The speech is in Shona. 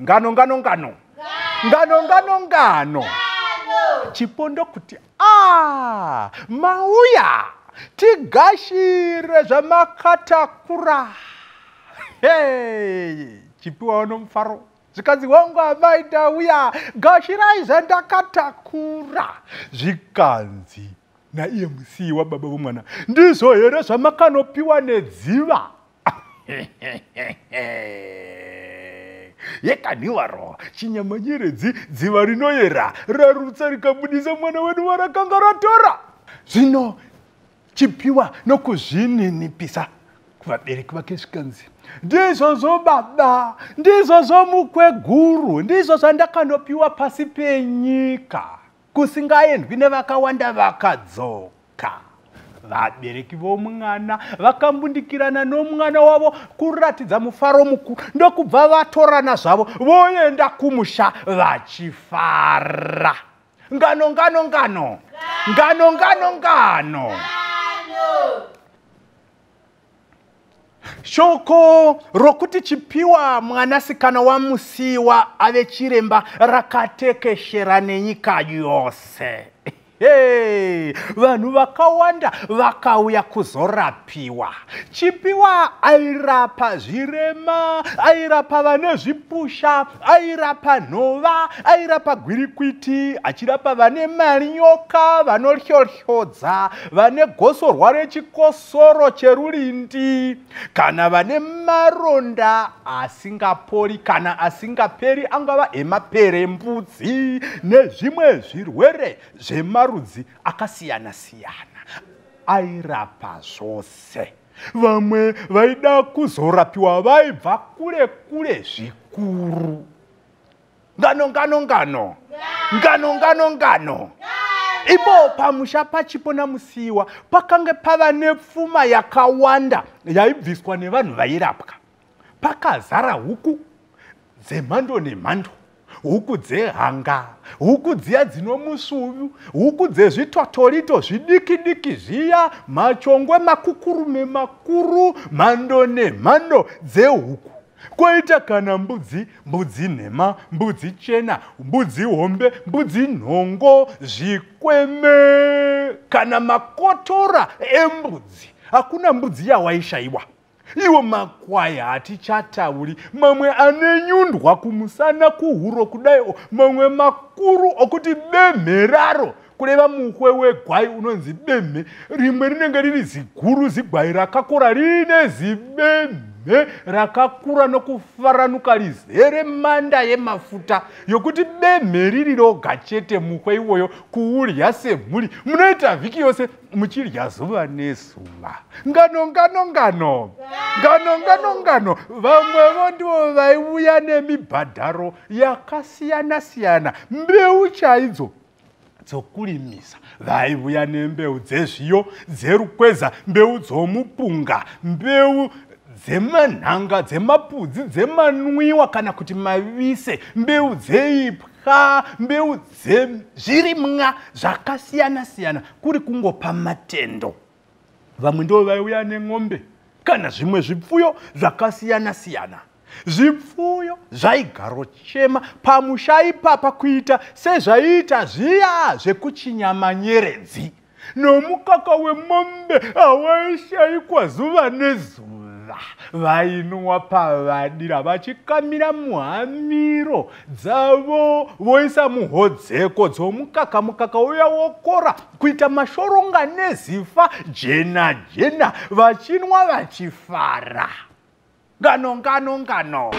Ngano ngano ngano. Ngano ngano ngano. Chipo ndokuti a mauya tigashire zvamakatakura. Hey, Chipiwa nomufaro zvikanzi wangu amai ndauya, gashirai zvandakatakura. Zvikanzi naiye Musiyiwa baba vomwana, ndizvo here zvamakanopiwa nedziva? Yekaniwaro chinyamanyeredzi, dziva rinoyera rarutsa rikabudisa mwana wedu warakanga ratora. Zvino Chipiwa nokuzvininipisa kuvabereki vake zvikanzi, ndizvozvo baba, ndizvozvo mukweguru, ndizvo zvandakanopiwa pasi penyika kusingaendwi nevakawanda vakadzoka. Vabereki vomwana vakambundikirana nomwana wavo kuratidza mufaro mukuru, ndokubva vatorana zvavo voenda kumusha vachifara. Ngano ngano ngano. Ngano ngano ngano. Shoko rokuti Chipiwa mwanasikana waMusiyiwa ave chiremba rakatekeshera nenyika yose. Hey, vanhu vakawanda vakauya kuzorapiwa. Chipiwa airapa zvirema, airapa vane zvipusha, airapa nhova, airapa gwirikwiti, achirapa vane manyoka, vanohlohlodza, vane gosorwa rechikosoro cherurindi, kana vane maronda asingapori kana asingaperi, angava emaperembudzi nezvimwe zvirwere zvemarudzi akasiyana-siyana. Airapa zvose. Vamwe vaida kuzorapiwa vaibva kure kure zvikuru. Ngano ngano ngano. Ngano ngano ngano. Ipo pamusha paChipo naMusiyiwa pakange pava nepfuma yakawanda yaibviswa nevanhu vairapwa. Pakazara huku dzemhando nemhando, huku dzehanga, huku dziya dzinomusuvu, huku dzezvitotorito zvidiki diki zviya, machongwe makukurume makuru, mhando nemhando dzehuku. Koita kana mbudzi, mbudzi nhema, mbudzi chena, mbudzi hombe, mbudzi nhongo, zvikweme, kana makotora embudzi. Hakuna mbudzi yawaishaiwa. Iwo makwai hatichatauri, mamwe ane nyundwa kumusana kuhuro kudai, mamwe makuru okuti bemhe raro, kureva mukwe wegwai unonzi bemhe, rimwe rinenge riri ziguru zigwai rakakura riine zibemhe rakakura nokufaranuka rizere manda yemafuta yokuti bemhe riri roga chete mukwe iwoyo kuurya semhuri munoita vhiki yose muchirya zuva nezuva. Ngano ngano ngano. Ngano ngano ngano. Vamwevo ndivo vaiuya nemibhadharo yakasiyana siyana, mbeu chaidzo dzokurimisa. Vaiuya nembeu dzezviyo, dzerukweza, mbeu dzomupunga, mbeu dzemanhanga, dzemapudzi, dzemanwiwa kana kuti mavise, mbeu dzeipwa, mbeu dzezvirimwa zvakasiyana siyana, kuri kungopa matendo. Vamwe ndivo vaiuya nen'ombe kana zvimwe zvipfuyo zvakasiyana siyana. Zvipfuyo zvaigarochema pamusha ipapa kuita sezvaiita zviya zvekuchinyamanyeredzi. Nomukaka wemombe hawaishaikwa zuva nezuva. Vainwa pavadira vachikamira muhamiro dzavo voisa muhodzeko dzomukaka, mukaka uya wokora kuita mashoronga nezifa jena jena, vachinwa vachifara. Ngano ngano ngano.